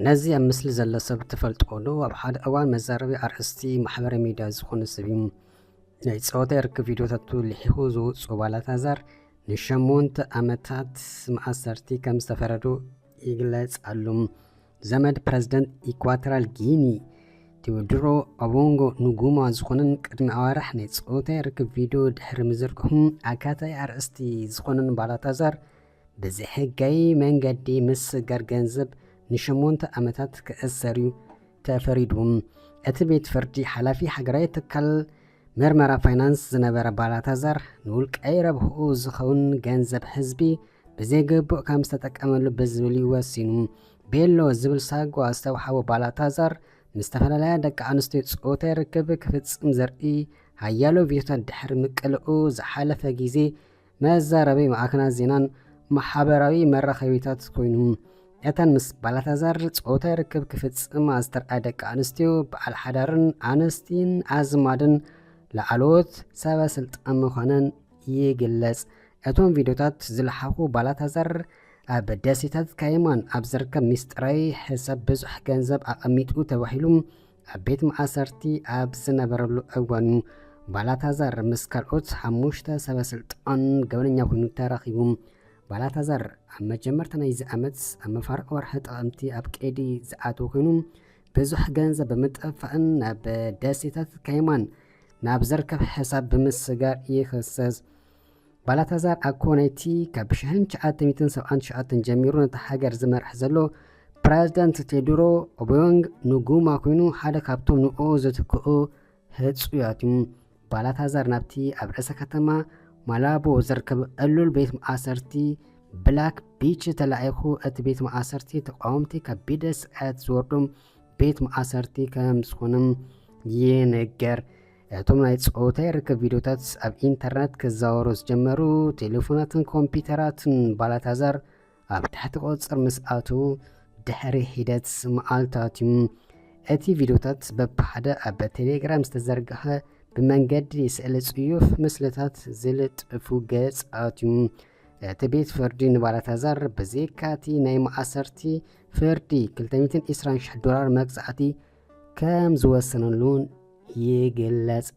ነዚ ኣብ ምስሊ ዘሎ ሰብ ትፈልጥዎ ዶ? ኣብ ሓደ እዋን መዛረቢ ኣርእስቲ ማሕበራዊ ሚድያ ዝኾነ ሰብ እዩ። ናይ ጸወታ ርክብ ቪድዮታቱ ልሒኹ ዝወጽኦ ባላታዛር ንሸሞንተ ዓመታት ማእሰርቲ ከም ዝተፈረዶ ይግለጽ ኣሎ። ዘመድ ፕረዚደንት ኢኳቶራል ጊኒ ቴዎድሮ ኦቦንጎ ኑጉማ ዝኾነን ቅድሚ ኣዋርሕ ናይ ጸወታ ርክብ ቪድዮ ድሕሪ ምዝርግሑ ኣካታይ ኣርእስቲ ዝኾነን ባላታዛር ብዘይሕጋዊ መንገዲ ምስጋር ገንዘብ ንሸሞንተ ዓመታት ክእሰር እዩ ተፈሪዱ። እቲ ቤት ፍርዲ ሓላፊ ሃገራዊ ትካል መርመራ ፋይናንስ ዝነበረ ባላታዛር ንውልቃዊ ረብሕኡ ዝኸውን ገንዘብ ህዝቢ ብዘይግቡእ ከም ዝተጠቀመሉ ብዝብል እዩ ወሲኑ። ቤሎ ዝብል ሳጓ ዝተዋሕቦ ባላታዛር ምስ ዝተፈላለያ ደቂ ኣንስትዮ ጾታዊ ርክብ ክፍጽም ዘርኢ ሓያሎ ቪድዮታት ድሕሪ ምቅልኡ ዝሓለፈ ግዜ መዛረቢ ማዕከናት ዜናን ማሕበራዊ መራኸቢታት ኮይኑ። እተን ምስ ባላታዛር ጾታዊ ርክብ ክፍጽማ ዝተርኣያ ደቂ ኣንስትዮ በዓል ሓዳርን ኣንስቲን ኣዝማድን ላዕለዎት ሰበ ስልጣን ምዃነን ይግለጽ። እቶም ቪድዮታት ዝለሓኹ ባላታዛር ኣብ ደሴታት ካይማን ኣብ ዝርከብ ሚስጥራዊ ሕሳብ ብዙሕ ገንዘብ ኣቐሚጡ ተባሂሉ ኣብ ቤት ማእሰርቲ ኣብ ዝነበረሉ እዋን እዩ። ባላታዛር ምስ ካልኦት ሓሙሽተ ሰበ ስልጣን ገበነኛ ኮይኑ ተረኺቡ። ባላታዛር ኣብ መጀመርታ ናይዚ ዓመት ኣብ መፋርቕ ወርሒ ጥቕምቲ ኣብ ቀይዲ ዝኣተወ ኮይኑ ብዙሕ ገንዘብ ብምጥፋእን ናብ ደሴታት ካይማን ናብ ዝርከብ ሕሳብ ብምስጋር ይኽሰስ። ባላታዛር ኣኮ ናይቲ ካብ ሺሕ ትሽዓተ ሚእትን ሰብዓን ትሽዓተን ጀሚሩ ነታ ሃገር ዝመርሕ ዘሎ ፕረዚደንት ቴድሮ ኦቢዮንግ ኑጉማ ኮይኑ ሓደ ካብቶም ንኡ ዝትክኡ ህጹያት እዩ። ባላታዛር ናብቲ ኣብ ርእሰ ከተማ ማላቦ ዝርከብ ዕሉል ቤት ማእሰርቲ ብላክ ቢች ተላኢኹ፣ እቲ ቤት ማእሰርቲ ተቃወምቲ ካብ ቢደስዐት ዝወርዶም ቤት ማእሰርቲ ከም ዝኾኖም ይንገር። እቶም ናይ ጾታዊ ርክብ ቪድዮታት ኣብ ኢንተርነት ክዘዋወሩ ዝጀመሩ ቴሌፎናትን ኮምፒውተራትን ባላታዛር ኣብ ትሕቲ ቁጽጽር ምስ ኣተዉ ድሕሪ ሒደት መዓልታት እዩ። እቲ ቪድዮታት በብሓደ ኣብ ቴሌግራም ዝተዘርግሐ ብመንገዲ ስእሊ ጽዩፍ ምስልታት ዝልጥፉ ገጻት እዩ። እቲ ቤት ፍርዲ ንባላታዛር ብዘይካቲ ናይ ማእሰርቲ ፍርዲ ክልተ ሚእትን ዕስራን ሽሕ ዶላር መቅጻዕቲ ከም ዝወሰነሉን ይግለጽ።